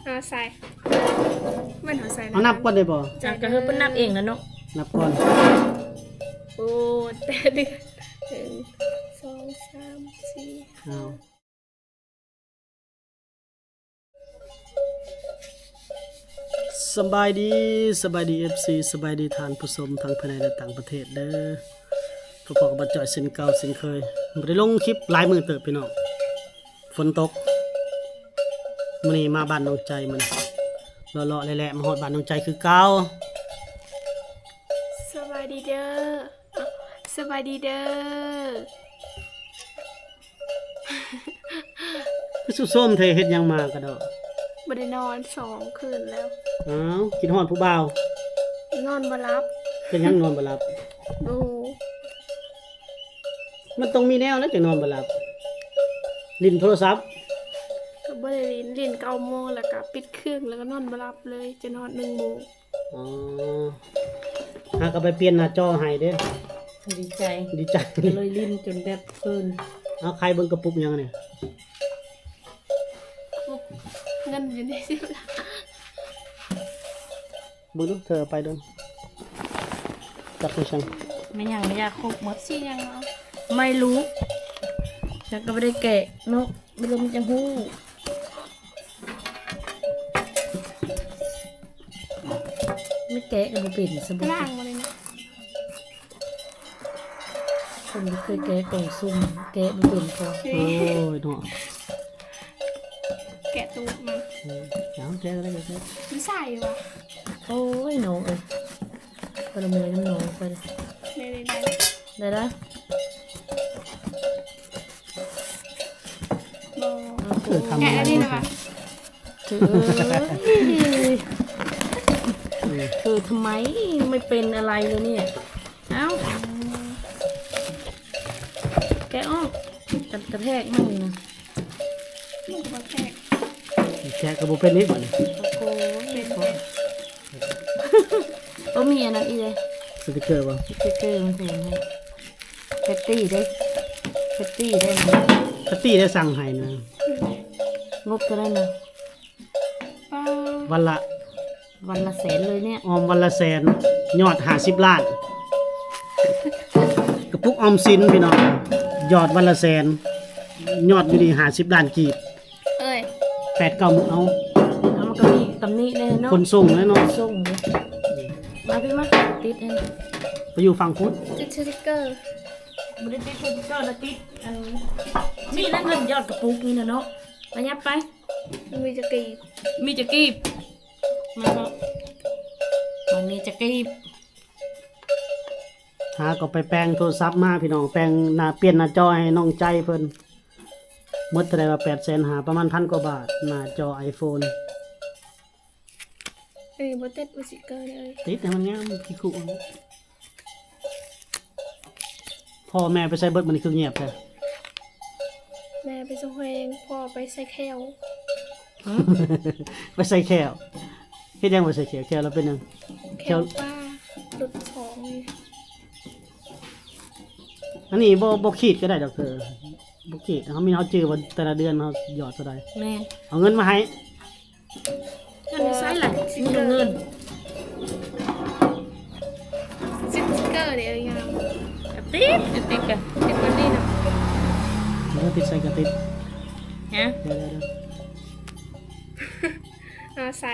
ເອົາໃສ່ ແມ່ນເອົາໃສ່ ເອົານັບກ່ອນໄດ້ບໍ່? ຈັກ ກໍຄືເພິ່ນນັບເອງແລ້ວເນາະ ນັບກ່ອນ. ໂອ້ ແຕ່ເດືອນ ໜຶ່ງ ສອງ ສາມ ສີ່ ຫ້າ ເອົາ ສະບາຍດີ ສະບາຍດີ ເອັຟຊີ ສະບາຍດີທ່ານຜູ້ຊົມທັງພາຍໃນ ແລະ ຕ່າງປະເທດເດີ. ພົບກັບບ່າວຈ້ອຍເຊັ່ນເກົ່າເຊັ່ນເຄີຍ ບໍ່ໄດ້ລົງຄລິບຫຼາຍມື້ເຕີບພີ່ນ້ອງ ຝົນຕົກ. ມື້ນີ້ມາບ້ານນ້ອງໃຈ ມື້ນີ້ເລາະໆແຫຼະໆ ມາຮອດບ້ານນ້ອງໃຈຄືເກົ່າ. ສະບາຍດີເດີ ສະບາຍດີເດີ. ຄືສຸໂຊມແທ້ ເຮັດຫຍັງມາກະດອກ? ບໍ່ໄດ້ນອນສອງຄືນແລ້ວ. ອ້າວ ຄິດຮອດຜູ້ບ່າວ? ນອນບໍ່ຫຼັບ. ເປັນຫຍັງນອນບໍ່ຫຼັບ? ບໍ່ຮູ້. ມັນຕ້ອງມີແນວແລ້ວຈັ່ງນອນບໍ່ຫຼັບ. ຫຼິ້ນໂທລະສັບ? ກໍບໍ່ໄດ້ຫຼິ້ນ ຫຼິ້ນເກົ້າໂມງ ແລ້ວກໍປິດເຄື່ອງ ແລ້ວກໍນອນບໍ່ຫຼັບເລີຍ ຈົນຮອດໜຶ່ງໂມງ. ອໍ ຫາກໍໄປປ່ຽນໜ້າຈໍໃຫ້ເດ້. ດີໃຈ ດີໃຈ ກໍເລີຍຫຼິ້ນຈົນແບບເພີນ. ເອົາ ໄຂເບິ່ງກະປຸກຫຍັງນີ້? ກະປຸກເງິນຢູ່ໃນຊິບລ້ານ. ເບິ່ງດູ ເທີເອົາໄປເບິ່ງ ຈັບຄືຫຍັງ? ແມ່ນຫຍັງ? ຢາຄົບໝົດ. ສີຫຍັງເນາະ? ໄມ່ຮູ້ ສັກກໍບໍ່ໄດ້ແກະເນາະ ບໍ່ຮູ້ມັນຈະຮູ້. ໄມ່ແກະກໍບໍ່ເປັນຊະ ບໍ່ລ້າງບໍ່ໄດ້ນະ. ຄົນບໍ່ເຄີຍແກະກ່ອງຊຸ່ມ ແກະບໍ່ເປັນກໍ ໂອ້ຍເນາະ ແກະຕູດມັນ. ເອີ ເອົາ ແກະກໍໄດ້ ແກະ ມັນໃສຫວາ? ໂອ້ຍ ນ້ອງເອີຍ ປະລະເມີຍນຳນ້ອງໄປ. ໄດ້ ໄດ້ ໄດ້ ໄດ້ລະ. ບໍ່ ເອີ ທຳ ແກະອັນນີ້ນະຫວາ? ເທີເອີຍ ເທີທຳໄມ ໄມ່ເປັນອະໄລເລີຍນີ້. ເອົ້າ ແກະອອກ ກະ ກະແທກມັນນີ້ນະ. ມັນກະບໍ່ແທກ ແທກກະບໍ່ເປັນອີກບາດນີ້. ໂອ້ໂຫ ເປັນ ເປັນ. ບໍ່ມີອັນນັ້ນອີກເດ້ ສະຕິກເກີບໍ່? ສະຕິກເກີມັນແຖມໃຫ້. ແພັດຕີ້ເດ້ ແພັດຕີ້ເດ້ ແພັດຕີ້ໄດ້ສັ່ງໃຫ້ນະ. ງົບເທົ່າໃດນະ? ປາ ວັນລະ ວັນລະແສນເລີຍເນຍ. ອອມວັນລະແສນ ຍອດຫ້າສິບລ້ານ. ກະປຸກອອມສິນພີ່ນ້ອງ ຍອດວັນລະແສນ ຍອດຢູ່ນີ້ຫ້າສິບລ້ານກີບ. ເອີຍ ແປດເກົ້າມື້ ເອົາ ເອົາ ມັນກໍມີຕຳໜິແດ່ເນາະ ຂົນສົ່ງແດ່ເນາະ ຂົນສົ່ງເດ້. ມາພີ່ມາ ຕິດໃຫ້ ໄປຢູ່ຝັ່ງພຸ້ນ. ຕິດສະຕິກເກີ ບໍ່ໄດ້ຕິດສະຕິກເກີລະ ຕິດອັນນີ້ລະ ເງິນຍອດກະປຸກນີ້ນະເນາະ. ໄປ ຫຍັບໄປ. ມີຈັກກີບ? ມີຈັກກີບ? ມາເນາະ ມັນມີຈັກກີບ? ຫາກໍໄປແປງໂທລະສັບມາພີ່ນ້ອງ ແປງໜ້າ ປ່ຽນໜ້າຈໍໃຫ້ນ້ອງໃຈເພິ່ນ. ໝົດເທົ່າໃດວະ? ແປດແສນຫ້າ ປະມານພັນກວ່າບາດ ໜ້າຈໍໄອໂຟນ. ເອີ ບໍ່ຕິດສະຕິກເກີເລີຍ. ຕິດໃຫ້ມັນງາມ ຂີ້ຄຸ. ພໍ່ແມ່ໄປໃສເບິດ? ມື້ນີ້ຄືງຽບແທ້. ແມ່ໄປຊອກແຮງ ພໍ່ໄປໃສ່ແຂ້ວ. ຮະ? ໄປໃສ່ແຂ້ວ? ເຮັດຫຍັງໄປໃສ່ແຂ້ວ? ແຂ້ວລາວເປັນຫຍັງ? ແຂ້ວ ແຂ້ວປາ ຫຼຸດສອງ. ອັນນີ້ບໍ່ ບໍ່ຂີດກໍໄດ້ດອກເທີ ບໍ່ຂີດ. ເຮົາມີ ເຮົາຈື່ວ່າແຕ່ລະເດືອນເຮົາຢອດເທົ່າໃດ. ແມ່ນ. ເອົາເງິນມາໃຫ້. ເງິນຢູ່ໃສລະ? ມີແຕ່ເງິນ. ຕິດສະຕິກເກີເດ້ ງາມ. ກະຕິດ ກະຕິດກະ ຕິດແບບນີ້ນະ. ເອີ ຕິດໃສກະຕິດ. ຮະ? ດຽວໆໆ ເອົາໃສ່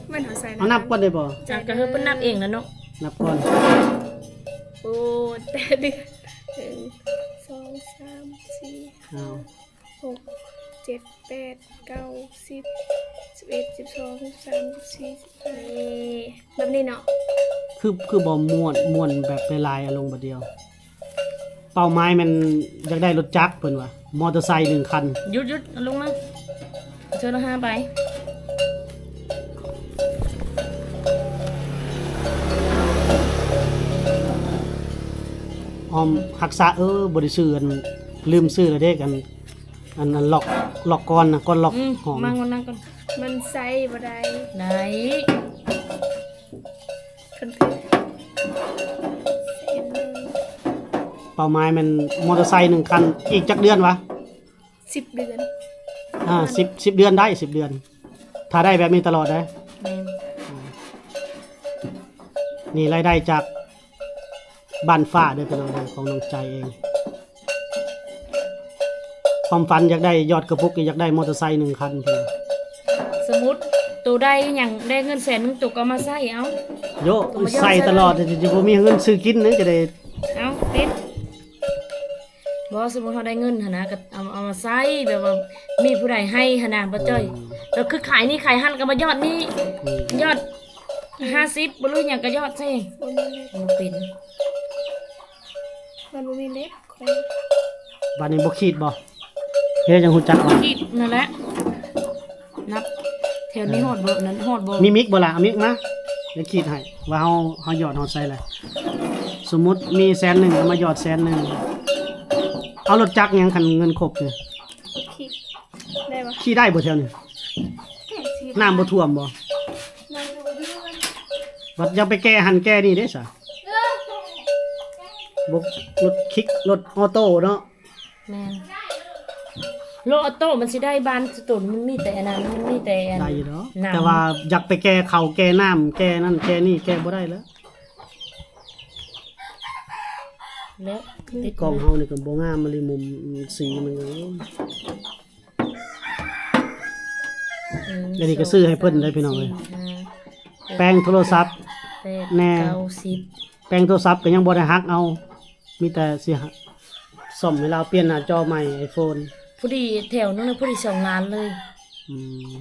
ແມ່ນເອົາໃສ່ ເອົານັບກ່ອນໄດ້ບໍ່? ຈັກ ກໍຄືເພິ່ນນັບເອງແລ້ວເນາະ ນັບກ່ອນ. ໂອ້ ແຕ່ເດືອນ ໜຶ່ງ ສອງ ສາມ ສີ່ ຫ້າ ຫົກ ເຈັດ ແປດ ເກົ້າ ສິບ ສິບເອັດ ສິບສອງ ສິບສາມ ສິບສີ່ ສິບຫ້າ ເອີ ແບບນີ້ເນາະ. ຄື ຄືບໍ່ມ້ວນ ມ້ວນແບບຫຼາຍໆ ອາລົງບາດດຽວ. ເປົ້າໝາຍແມ່ນຢາກໄດ້ລົດຈັກເພິ່ນວ່າ ມໍເຕີໄຊໜຶ່ງຄັນ. ຢຸດໆ ເອົາລົງມາ ເທື່ອລະຫ້າໃບ. ອອມຮັກສາ ເອີ ບໍ່ໄດ້ຊື້ ອັນ ລືມຊື້ລະເດ້ ອັນ ອັນ ອັນລັອກ ລັອກກ້ອນນະ ກ້ອນລັອກ ອືມ ຫອມ ມາງອນນັ້ນກ່ອນ. ມັນໃຊ້ບໍ່ໄດ້. ໄດ້. ເປົ້າໝາຍແມ່ນມໍເຕີໄຊໜຶ່ງຄັນ ອີກຈັກເດືອນຫວາ? ສິບເດືອນ. ອ່າ ສິບ ສິບເດືອນໄດ້ ສິບເດືອນ ຖ້າໄດ້ແບບນີ້ຕະຫຼອດໄດ໋. ແມ່ນ ນີ້ລາຍໄດ້ຈາກບ້ານຟ້າເດີພີ່ນ້ອງເດີ ຂອງນ້ອງໃຈເອງ. ຄວາມຝັນຢາກໄດ້ຍອດກະປຸກ ຢາກໄດ້ມໍເຕີໄຊໜຶ່ງຄັນພຸ້ນ. ສົມມຸດໂຕໄດ້ຫຍັງ ໄດ້ເງິນແສນໜຶ່ງ ໂຕກໍເອົາມາໃຊ້ເອົາ. ໂຢ ໃຊ້ຕະຫຼອດ ຈະບໍ່ມີເງິນຊື້ກິນເດ້ ຈະໄດ້ ເອົາ ຕິດ ບໍ່ ສົມມຸດເຮົາໄດ້ເງິນຫັ້ນນະ ກໍເອົາ ເອົາມາໃຊ້ ແບບວ່າມີຜູ້ໃດໃຫ້ຫັ້ນນະ ບໍ່ຈ້ອຍ. ເອີ ກໍຄືຂາຍນີ້ຂາຍຫັ້ນກໍມາຢອດນີ້ ອືມ ຢອດຫ້າສິບບໍ່ ຫຼືຫຍັງກໍຢອດໃສ່ ບໍ່ເປັນ ມັນບໍ່ມີເລັບ. ບາດນີ້ບໍ່ຂີດບໍ່? ເຮັດຫຍັງຮູ້ຈັກບໍ່? ຂີດນັ້ນແຫຼະ ນັບແຖວນີ້ຮອດບໍ່? ນັ້ນຮອດບໍ່? ມີມິກບໍ່ລະ? ເອົາມິກມາ ດຽວຂີດໃຫ້ ວ່າເຮົາ ເຮົາຢອດຮອດໃສລະ. ສົມມຸດມີແສນໜຶ່ງ ເອົາມາຢອດແສນໜຶ່ງ. ເອົາລົດຈັກຫຍັງ ຄັນເງິນຄົບນີ້? ຂີດໄດ້ບໍ່? ຂີ່ໄດ້ບໍ່ແຖວນີ້? ນ້ຳບໍ່ຖ້ວມບໍ່? ນ້ຳບໍ່ຖ້ວມ. ບັດຢາກໄປແກ່ຫັ້ນແກ່ນີ້ເດ້ສະ ບໍ່ ລົດຄິກ ລົດອອໂຕ້ເນາະ. ແມ່ນ ລົດອອໂຕ້ມັນຊິໄດ້ ບ້ານສະໂຕນມັນມີແຕ່ອັນນັ້ນ ມັນມີແຕ່ອັນ ໄດ້ຢູ່ດອກ ແຕ່ວ່າຢາກໄປແກ່ເຂົ້າແກ່ນ້ຳແກ່ນັ້ນແກ່ນີ້ແກ່ບໍ່ໄດ້ແລ້ວ. ແລ້ວຕິດ ກ້ອງເຮົານີ້ກໍບໍ່ງາມອີ່ຫຼີ ມຸມ ອືມ ສີມັນກໍ ອືມ ອັນນີ້ກໍຊື້ໃຫ້ເພິ່ນໄດ໋ພີ່ນ້ອງເອີຍ. ແປງໂທລະສັບແດ່ ແປງໂທລະສັບກໍຍັງບໍ່ໄດ້ຫັກເອົາ ມີແຕ່ຊິສ້ອມໃຫ້ລາວ ປ່ຽນໜ້າຈໍໃໝ່ໄອໂຟນ. ພໍດີແຖວນັ້ນນະ ພໍດີສອງລ້ານເລີຍ. ອືມ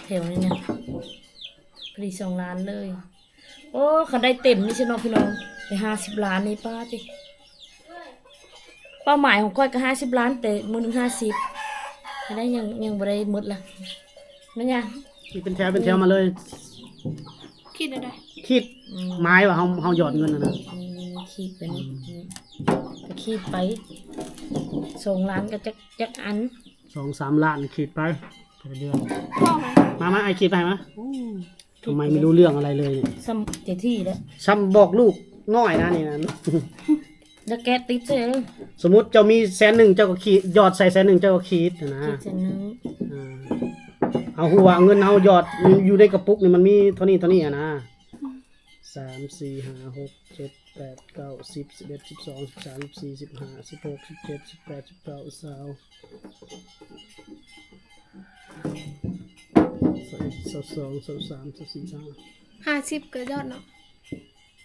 ແຖວນີ້ນະ ພໍດີສອງລ້ານເລີຍ. ໂອ້ ຄັນໄດ້ເຕັມນີ້ຊິເນາະພີ່ນ້ອງ ໄດ້ຫ້າສິບລ້ານນີ້ ປ້າຕິ. ເປົ້າໝາຍຂອງຂ້ອຍກໍຫ້າສິບລ້ານ ແຕ່ມື້ໜຶ່ງຫ້າສິບ ແຕ່ໄດ້ຍັງ ຍັງບໍ່ໄດ້ໝົດລະ. ແມ່ນຫຍັງ? ເປັນແຖວ ເປັນແຖວມາເລີຍ. ຄິດໄດ້ ຄິດ ອືມ ໝາຍວ່າເຮົາ ເຮົາຢອດເງິນຫັ້ນນະ. ນີ້ ນີ້ ນີ້ ຂີດໄປນີ້ ອືມ ນີ້ ກໍຂີດໄປ ສອງລ້ານກໍຈັກ ຈັກອັນ ສອງສາມລ້ານຂີດໄປແຕ່ລະເດືອນ. ພໍໄໝ? ມາ ມາ ອ້າຍຂີດໄປໃຫ້ມາ. ໂອ້ ທຳໄມໄມ່ຮູ້ເລື່ອງອະໄລເລີຍນີ້? ສ່ຳເຈທີແລ້ວ ສ່ຳບອກລູກນ້ອຍນະນີ້ນະ. ຢ່າແກະຕິດເຊີ. ສົມມຸດເຈົ້າມີແສນໜຶ່ງ ເຈົ້າກໍຂີດ ຢອດໃສ່ແສນໜຶ່ງ ເຈົ້າກໍຂີດຫັ້ນນະ ຂີດແສນໜຶ່ງ. ອ່າ ເຮົາຮູ້ວ່າເງິນເຮົາຢອດຢູ່ໃນກະປຸກນີ້ ມັນມີເທົ່ານີ້ ເທົ່ານີ້ຫັ້ນນະ. ສາມ ສີ່ ຫ້າ ຫົກ ເຈັດ ແປດ ເກົ້າ ສິບ ສິບເອັດ ສິບສອງ ສິບສາມ ສິບສີ່ ສິບຫ້າ ສິບຫົກ ສິບເຈັດ ສິບແປດ ສິບເກົ້າ ຊາວ ຊາວເອັດ ຊາວສອງ ຊາວສາມ ຊາວສີ່ ຊາວຫ້າ ຫ້າສິບກໍຢອດເນາະ.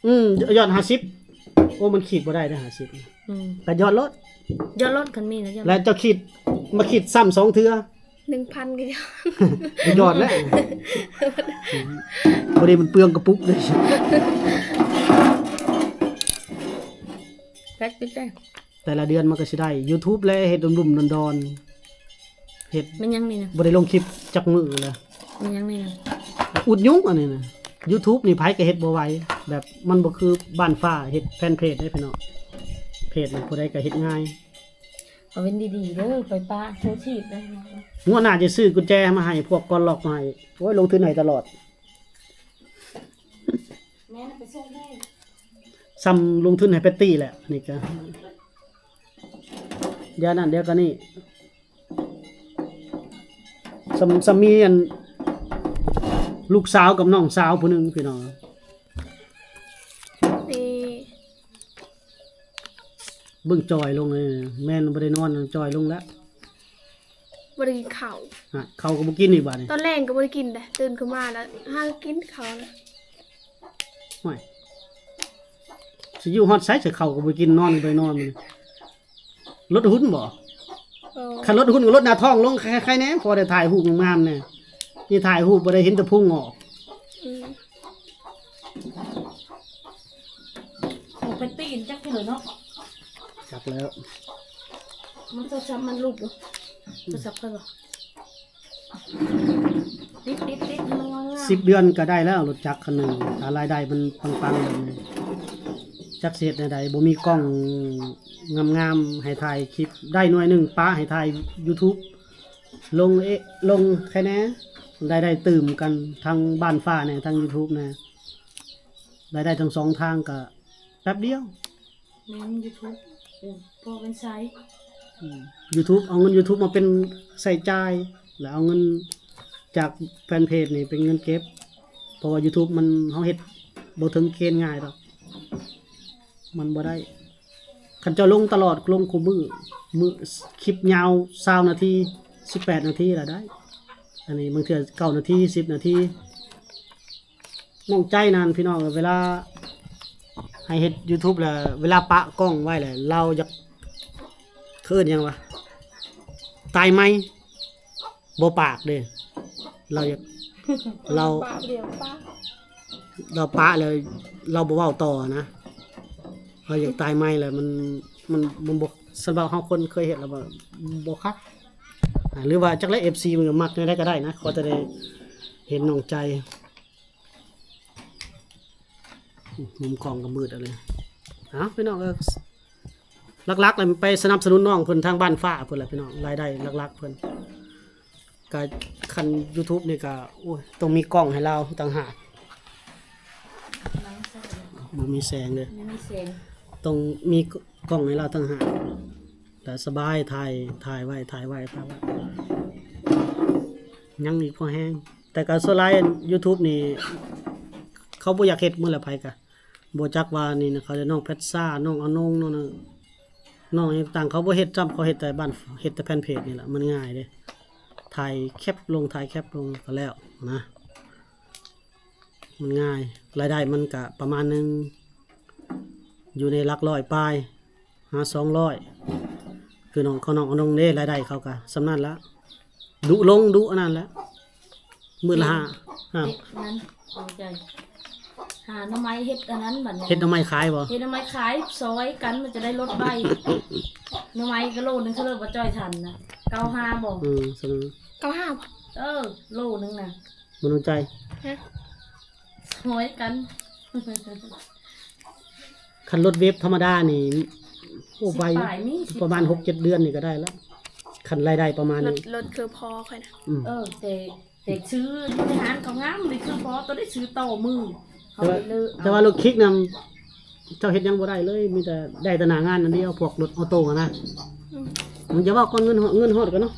ອືມ ຢອດຫ້າສິບ. ໂອ້ ມັນຂີດບໍ່ໄດ້ເດ້ ຫ້າສິບ. ອືມ ກໍຢອດໂລດ ຢອດໂລດ ຄັນມີນະ. ແລ້ວເຈົ້າຂີດ ມາຂີດຊ້ຳສອງເທື່ອ ໜຶ່ງພັນກໍຢອດ ກໍຢອດແລ້ວ. ພໍດີມັນເປືອງກະປຸກເດ້. ແພັດປິດໄດ້ ແຕ່ລະເດືອນມັນກໍຊິໄດ້ ຢູທູບແລະ ເຮັດດຸ່ມໆດອນໆ ເຮັດ ແມ່ນຫຍັງນີ້ນະ? ບໍ່ໄດ້ລົງຄລິບຈັກມື້ແລ້ວ. ແມ່ນຫຍັງນີ້ນະ? ອຸດຍຸງອັນນີ້ນະ. ຢູທູບນີ້ໃຜກໍເຮັດບໍ່ໄຫວ ແບບມັນບໍ່ຄືບ້ານຟ້າເຮັດແຟນເພຈເດ້ພີ່ນ້ອງ. ເພຈນີ້ຜູ້ໃດກໍເຮັດງ່າຍ. ເອົາເວັນດີໆເດີ ໄປປະໂທຖີບໄດ້. ງວດໜ້າຈະຊື້ກຸນແຈມາໃຫ້ ພວກກອນລັອກມາໃຫ້. ໂອ້ຍ ລົງທຶນໃຫ້ຕະຫຼອດ. ແມ່ນ ໄປສົ່ງໃຫ້ ສ່ຳລົງທຶນໃຫ້ແປດຕີແຫຼະ ນີ້ກະ ດຽວນັ້ນດຽວກະນີ້ ສ່ຳ ສ່ຳມີອັນ ລູກສາວກັບນ້ອງສາວຜູ້ໜຶ່ງພີ່ນ້ອງ. ເບິ່ງຈ່ອຍລົງເລີຍ ແມ່ນບໍ່ໄດ້ນອນ ຈ່ອຍລົງແລ້ວ. ບໍ່ໄດ້ກິນເຂົ້າ ຮະ ເຂົ້າກໍບໍ່ກິນອີກບາດນີ້. ຕອນແລງກໍບໍ່ໄດ້ກິນເດ້ ຕື່ນຂຶ້ນມາແລ້ວຫາກິນເຂົ້ານະ. ໂອ້ຍ ຊິຢູ່ຮອດໃສ ເຂົ້າກໍບໍ່ກິນ ນອນກໍບໍ່ໄດ້ນອນ. ລົດຫຸ່ນບໍ່? ເອີ ຄັນລົດຫຸ່ນກໍລົດໜ້າທ້ອງລົງ ໄຄແດ່ ພໍໄດ້ຖ່າຍຮູບງາມໆແດ່. ນີ້ຖ່າຍຮູບບໍ່ໄດ້ ເຫັນແຕ່ພຸງອອກ. ອືມ ຂອງແພັດຕີນຈັກເທື່ອເນາະ. ຈັກແລ້ວ ມັນໂທລະສັບມັນຫຼຸດຢູ່. ໂທລະສັບຂ້ອຍບໍ່ ຕິດໆໆ ໃຫ້ມັນງາມໆ. ສິບເດືອນກໍໄດ້ແລ້ວລົດຈັກຄັນໜຶ່ງ ຖ້າລາຍໄດ້ມັນປັງໆແບບນີ້. ຈັກຊິເຮັດແນວໃດ ບໍ່ມີກ້ອງງາມໆໃຫ້ຖ່າຍຄລິບ ໄດ້ໜ່ວຍໜຶ່ງປະໃຫ້ຖ່າຍຢູທູບ ລົງເອ ລົງໃຄແດ່ ລາຍໄດ້ຕື່ມກັນ ທັງບ້ານຟ້າແດ່ ທັງຢູທູບແດ່. ລາຍໄດ້ທັງສອງທາງກະແປັບດຽວ. ແມ່ນຢູທູບ ເອີ ພໍກັນໃຊ້ ຢູທູບ ເອົາເງິນຢູທູບມາເປັນໃຊ້ຈ່າຍ ແລ້ວເອົາເງິນຈາກແຟນເພຈນີ້ເປັນເງິນເກັບ ເພາະວ່າຢູທູບມັນ ເຮົາເຮັດບໍ່ເຖິງເກນງ່າຍດອກ ມັນບໍ່ໄດ້ ຄັນເຈົ້າລົງຕະຫຼອດ ລົງຄູ່ມື້ ມື້ ຄລິບຍາວຊາວນາທີ ສິບແປດນາທີລະໄດ້ ອັນນີ້ບາງເທື່ອເກົ້ານາທີ ສິບນາທີ ນ້ອງໃຈນັ້ນພີ່ນ້ອງເອີຍ ເວລາໃຫ້ເຮັດຢູທູບແລ້ວ ເວລາປະກ້ອງໄວ້ແລ້ວ ລາວຢາກ ເອີ້ນຫຍັງວະ ຕາຍໃໝ່ ບໍ່ປາກເດ້ ລາວຢາກ ລາວ ປະດຽວປະ ລາວປະແລ້ວ ລາວບໍ່ເວົ້າຕໍ່ນະ ລາວຢາກຕາຍໃໝ່ແລ້ວ ມັນ ມັນ ມັນບໍ່ ສຳລັບເຮົາຄົນເຄີຍເຮັດແລ້ວ ບໍ່ ບໍ່ຄັກ ອາ ຫຼືວ່າຈັກແຫຼະ ເອັຟຊີ ມັນກໍມັກແນວໃດກໍໄດ້ນະ ຂໍແຕ່ໄດ້ເຫັນນ້ອງໃຈ ມຸມກ້ອງກໍມືດເອົາເລີຍ ເອົາ ພີ່ນ້ອງເອີຍ ຫຼັກໆແລ້ວໄປສະໜັບສະໜູນນ້ອງເພິ່ນທາງບ້ານຟ້າພຸ້ນແຫຼະພີ່ນ້ອງ ລາຍໄດ້ຫຼັກໆເພິ່ນ ກະຄັນຢູທູບນີ້ກະ ໂອ້ຍ ຕ້ອງມີກ້ອງໃຫ້ລາວຕ່າງຫາກ ບໍ່ມີແສງເດີ ບໍ່ມີແສງ ຕ້ອງມີກ້ອງໃຫ້ລາວຕ່າງຫາກ ແລ້ວສະບາຍ ຖ່າຍ ຖ່າຍໄວ້ ຖ່າຍໄວ້ ຖ່າຍໄວ້ ຍັງອີກພໍແຮງ ແຕ່ກະສ່ວນຫຼາຍຢູທູບນີ້ ເຂົາບໍ່ຢາກເຮັດໝົດແຫຼະ ໃຜກະ ບໍ່ຈັກວ່ານີ້ນະ ເຂົາເອີ້ນນ້ອງແພັດຊາ ນ້ອງອານົງ ນ້ອງ ນ້ອງຫຍັງຕ່າງ ເຂົາບໍ່ເຮັດຊ້ຳ ເຂົາເຮັດແຕ່ບ້ານ ເຮັດແຕ່ແຟນເພຈນີ້ລະ ມັນງ່າຍເດ້ ຖ່າຍແຄບລົງ ຖ່າຍແຄບລົງກໍແລ້ວນະ ມັນງ່າຍ ລາຍໄດ້ມັນກະປະມານໜຶ່ງ ຢູ່ໃນຫຼັກຮ້ອຍປາຍ ຫາສອງຮ້ອຍ ຄືນ້ອງເຂົາ ນ້ອງອານົງເດ້ ລາຍໄດ້ເຂົາກະສ່ຳນັ້ນລະ ດຸລົງ ດຸອັນນັ້ນແຫຼະ ມື້ລະຫ້າ ເຮັດນັ້ນ ເອົາໃຈ ຫາໜໍ່ໄມ້ເຮັດອັນນັ້ນບັດນີ້ ເຮັດໜໍ່ໄມ້ຂາຍບໍ່? ເຮັດໜໍ່ໄມ້ຂາຍ ຊອຍກັນ ມັນຈະໄດ້ລົດໄວ ໜໍ່ໄມ້ກະໂລໜຶ່ງ ເຂົາເລີຍບໍ່ຈ່ອຍທັນນະ ເກົ້າຫ້າບໍ່? ເອີ ເກົ້າຫ້າບໍ່? ເອີ ໂລໜຶ່ງນະ ບໍ່ໜູໃຈ ຮະ? ຊອຍກັນ ຄັນລົດເວັບທຳມະດານີ້ ໂອ້ ໄວ ປາຍ ປະມານຫົກເຈັດເດືອນນີ້ກໍໄດ້ລະ ຄັນລາຍໄດ້ປະມານນີ້ ລົດຄືພໍ່ຂ້ອຍນະ ອືມ ເອີ ແຕ່ ແຕ່ຊື້ຢູ່ໃນຮ້ານເຂົາງາມ ນີ້ຄືພໍ່ໂຕໄດ້ຊື້ຕໍ່ມື ເຂົາໄດ້ເລີ ແຕ່ວ່າລົດຄິກນະ ເຈົ້າເຮັດຫຍັງບໍ່ໄດ້ເລີຍ ມີແຕ່ໄດ້ແຕ່ໜ້າງານອັນດຽວ ພວກລົດອໍໂຕ້ຫັ້ນນະ ອືມ ມຶງຢ່າເວົ້າກ່ອນ ເງິນຮອດ ເງິນຮອດກ່ອນເນາະ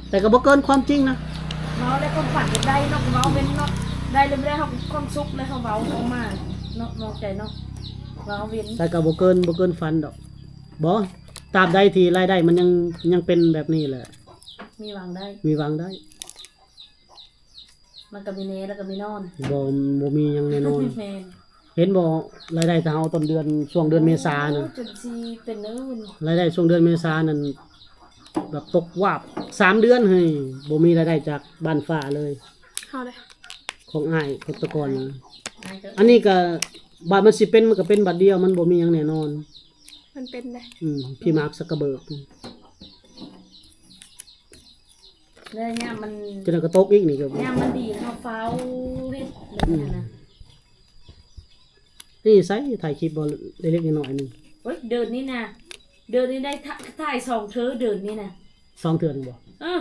ແຕ່ກໍບໍ່ເກີນຄວາມຈິງນະ ເວົ້າແລ້ວຄວາມຝັນຢາກໄດ້ເນາະ ເວົ້າເປັນເນາະ ໄດ້ແລ້ວບໍ່ໄດ້ ເຮົາຄວາມສຸກແລ້ວເຮົາເວົ້າອອກມາເນາະ ນ້ອງໃຈເນາະ ເວົ້າເປັນ ແຕ່ກໍບໍ່ເກີນ ບໍ່ເກີນຝັນດອກ ບໍ່ ຕາບໃດທີ່ລາຍໄດ້ມັນຍັງ ຍັງເປັນແບບນີ້ແຫຼະ ມີຫວັງໄດ້ ມີຫວັງໄດ້ ມັນກໍມີແນ່ແລ້ວກໍມີນອນ ບໍ່ ບໍ່ມີຫຍັງແນ່ນອນ ແມ່ນ ເຫັນບໍ່ ລາຍໄດ້ຖ້າເຮົາຕົ້ນເດືອນ ຊ່ວງເດືອນເມສານະ ໂອ້ ຈົນຊິເປັນເອີ ລາຍໄດ້ຊ່ວງເດືອນເມສານັ້ນ ແບບຕົກວາບ ສາມເດືອນ ເຮີ້ຍ ບໍ່ມີລາຍໄດ້ຈາກບ້ານຟ້າເລີຍ ເຮົາເດ້ ຂອງອ້າຍຄົນແຕ່ກ່ອນນະ ອ້າຍກໍ ອັນນີ້ກໍ ບາດມັນຊິເປັນ ມັນກໍເປັນບາດດຽວ ມັນບໍ່ມີຫຍັງແນ່ນອນ ມັນເປັນໄດ໋ ອືມ ພີ່ມາກຊັກກະເບີກ ແລ້ວຍາມມັນ ຈະໄດ້ກະຕົກອີກນີ້ກໍ ຍາມມັນດີເຮົາຟ້າວເຮັດແບບນັ້ນນະ ອືມ ນີ້ໃສຖ່າຍຄລິບບໍ່ ເລັກໆນ້ອຍໆໜຶ່ງ ໂອ້ຍ ເດືອນນີ້ນະ ເດືອນນີ້ໄດ້ຖ່າ ຖ່າຍສອງເທື່ອ ເດືອນນີ້ນະ ສອງເທື່ອນີ້ບໍ່? ເອີ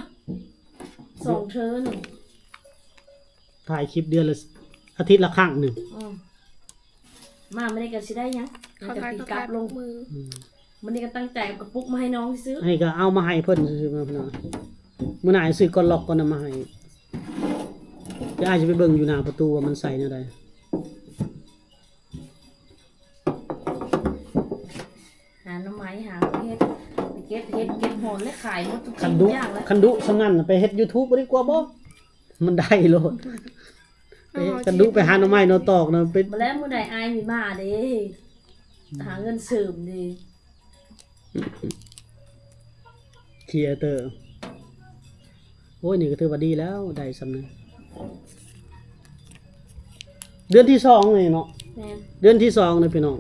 ສອງເທື່ອໜຶ່ງ ຖ່າຍຄລິບເດືອນລະ ອາທິດລະຄັ້ງໜຶ່ງ ອືມ ມາມື້ນີ້ກໍຊິໄດ້ຫຍັງ ມັນກໍຕີກັບລົງ ອືມ ມື້ນີ້ກໍຕັ້ງໃຈເອົາກະປຸກມາໃຫ້ນ້ອງຊື່ໆ ອັນນີ້ກໍເອົາມາໃຫ້ເພິ່ນຊື່ໆ ເນາະ ພີ່ນ້ອງ ມື້ໜ້າຊິຊື້ກ້ອນລັອກກ່ອນນະມາໃຫ້ ດຽວອ້າຍຊິໄປເບິ່ງຢູ່ໜ້າປະຕູວ່າມັນໃສ່ແນວໃດ ຫາໜໍ່ໄມ້ ຫາເຫັດ ເກັບເຫັດເກັບຫອນ ແລະຂາຍໝົດທຸກສິ່ງທຸກຢ່າງແລ້ວ ຄັນດຸສ່ຳນັ້ນໄປເຮັດຢູທູບບໍ່ດີກວ່າບໍ່? ມັນໄດ້ໂລດ ເອີ ຄັນດຸໄປຫາໜໍ່ໄມ້ໜໍ່ຕອກນະ ໄປ ບໍ່ແລ້ວມື້ໃດອ້າຍມີມາເດ້ ຫາເງິນເສີມເດ້ ຄຣີເອເຕີ ໂອ້ຍ ນີ້ກໍຖືວ່າດີແລ້ວ ໄດ້ສ່ຳນີ້ ເດືອນທີສອງນີ້ເນາະ ແມ່ນ ເດືອນທີສອງນີ້ພີ່ນ້ອງ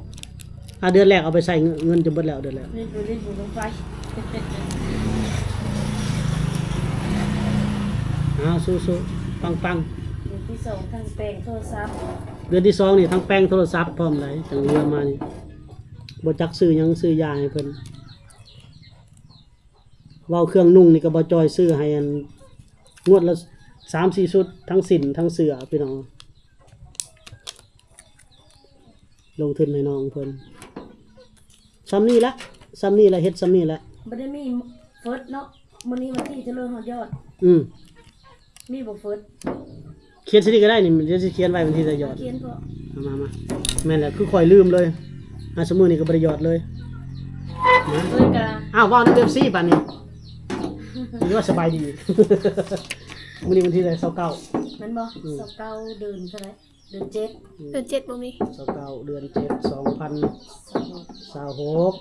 ອ່າ ເດືອນແລກເອົາໄປໃຊ້ເງິນ ເງິນຈະເບິດແລ້ວເດືອນແລກ ນີ້ໄປຫຼິ້ນບຸນລົງໄຟ ອ້າວ ສູ້ໆ ປັງໆ ເດືອນທີສອງທັງແປງໂທລະສັບ ເດືອນທີສອງນີ້ທັງແປງໂທລະສັບພ້ອມໃດ໋ ຈັ່ງເຫຼືອມານີ້ ບໍ່ຈັກຊື້ຫຍັງ ຊື້ຢາໃຫ້ເພິ່ນ ເວົ້າເຄື່ອງນຸ່ງນີ້ກໍບໍ່ຈ່ອຍຊື້ໃຫ້ ອັນ ງວດລະສາມສີ່ຊຸດ ທັງສິ້ນທັງເສື້ອພີ່ນ້ອງ ລົງທຶນໃຫ້ນ້ອງເພິ່ນ ສ່ຳນີ້ລະ ສ່ຳນີ້ລະ ເຮັດສ່ຳນີ້ລະ ບໍ່ໄດ້ມີເຟີດເນາະ. ມື້ນີ້ວັນທີເທົ່າໃດເຮົາຢອດ? ອືມ ມີບໍ່ເຟີດ? ຂຽນໃສ່ນີ້ກໍໄດ້ນີ້ ດຽວຊິຂຽນໄວ້ວັນທີໃດຢອດ. ຂຽນເພາະ ມາ ມາ ມາ ແມ່ນແຫຼະ ຄືຂ້ອຍລືມເລີຍ. ອ່າ ຊຸມື້ນີ້ກໍບໍ່ໄດ້ຢອດເລີຍນະ. ເອີຍກະ ອ້າວ ເວົ້ານຳເອັຟຊີບາດນີ້ ຫຼືວ່າສະບາຍດີ? ມື້ນີ້ວັນທີໃດ? ຊາວເກົ້າ ແມ່ນບໍ່? ອືມ ຊາວເກົ້າ ເດືອນເທົ່າໃດ? ເດືອນເຈັດ ເດືອນເຈັດບໍ່ມີ. ຊາວເກົ້າ ເດືອນເຈັດ ສອງພັນຊາວຫົກ.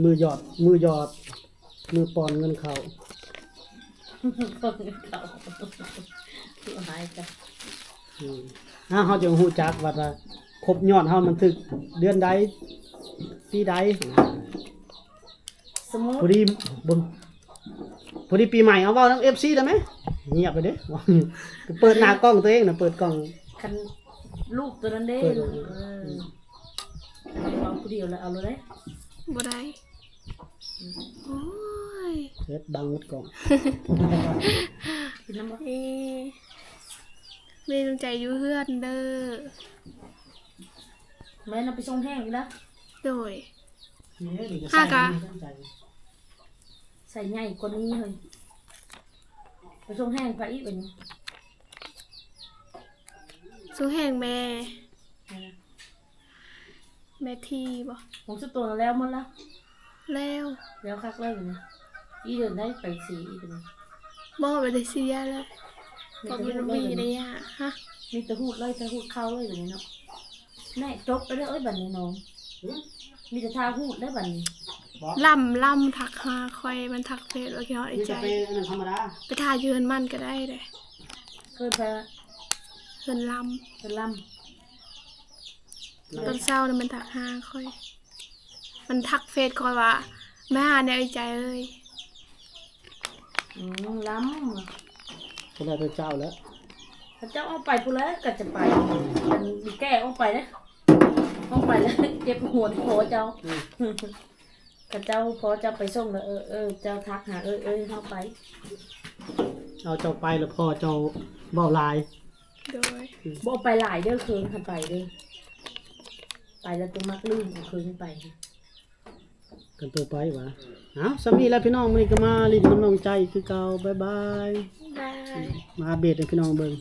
ມື້ຢອດ ມື້ຢອດ ມື້ປ່ອນເງິນເຂົ້າ ປ່ອນເງິນເຂົ້າ ຄືຫາຍກັນ. ອືມ ເຮົາ ເຮົາຈຶ່ງຮູ້ຈັກວ່າ ວ່າຄົບຍອດເຮົາມັນຖືກເດືອນໃດ ປີໃດ. ສົມມຸດ ພໍດີ ເບິ່ງ ພໍດີປີໃໝ່ ເອົາເວົ້ານຳເອັຟຊີໄດ້ໄໝ? ງຽບໄປເດ້ ເປີດໜ້າກ້ອງຕົວເອງນະ ເປີດກ້ອງ. ຄັນລູກຕົວນັ້ນເດ້ ເປີດ ເອີ ເວົ້າຜູ້ດຽວແລ້ວເອົາໂລດເດ້. ບໍ່ໄດ້ ໂອ້ຍ ເຮັດບັງໝົດກ້ອງ. ກິນນຳບໍ່? ເອີ ແມ່ນ້ອງໃຈຢູ່ເຮືອນເດີ. ແມ່ນຳໄປສົ່ງແຫ້ງຢູ່ນະ. ໂດຍ ນີ້ເດ້ ຫາກະ ໃສ່ໃຫຍ່ກວ່ານີ້ເຮີ້ຍ. ໄປສົ່ງແຫ້ງໄປອີກບັດນີ້ ສົ່ງແຫ້ງແມ່ ແມ່ທີບໍ່? ຂອງສຸດໂຕນະແລ້ວໝົດແລ້ວ. ແລ້ວ ແລ້ວຄັກເລີຍບັດນີ້. ອີເດີນໄດ້ໄປສີອີກບັດນີ້. ບໍ່ ໄປໄດ້ສີແລ້ວ ກໍບໍ່ມີໄດ້ຍາ. ຮະ? ມີແຕ່ຮູດເລີຍ ແຕ່ຮູດເຂົ້າເລີຍບັດນີ້ເນາະ. ແນ່ ຈົບໄປເດີເອີຍບັດນີ້ນ້ອງ. ມີແຕ່ຖ້າຮູດໄດ້ບັດນີ້. ລຳ ລຳທັກຫາຂ້ອຍ ມັນທັກເຟສວ່າຄິດຮອດອ້າຍໃຈ. ໄປຖ້າຢູ່ເຮືອນມັນກໍໄດ້ເດ້. ເຮືອນໃຜ? ເຮືອນລຳ ເຮືອນລຳ. ຕອນເຊົ້ານີ້ມັນທັກຫາຂ້ອຍ ມັນທັກເຟສຂ້ອຍວ່າ ມາຫາແນ່ເອື້ອຍໃຈເອີຍ. ອືມ ລຳ ກໍແລ້ວແຕ່ເຈົ້າແຫຼະ. ເຂົາເຈົ້າອອກໄປພຸ້ນແຫຼະກໍຈະໄປ ອັນມີແກ້ອອກໄປເດ້ ອອກໄປແລ້ວເຈັບຫົວພໍເຈົ້າ. ອືມ ເຂົາເຈົ້າພໍເຈົ້າໄປສົ່ງແລ້ວ ເອີ ເອີ ເຈົ້າທັກຫາເອີຍ ເອີຍ ເຮົາໄປ. ເອົາເຈົ້າໄປແລ້ວພໍເຈົ້າເວົ້າຫຼາຍ. ໂດຍ ອືມ ບໍ່ໄປຫຼາຍເດີ ເຄີຍຄັນໄປເດີ ໄປແລ້ວຕົວມັກລືມເອົາເຄີຍໄປ. ກັນຕໍ່ໄປຫວາ. ເອົ້າ ສ່ຳນີ້ແຫຼະພີ່ນ້ອງ ມື້ນີ້ກໍມາຫຼິ້ນນຳນ້ອງໃຈຄືເກົ່າ. ບາຍບາຍ ບາຍ ມາອັບເດດໃຫ້ພີ່ນ້ອງເບິ່ງ.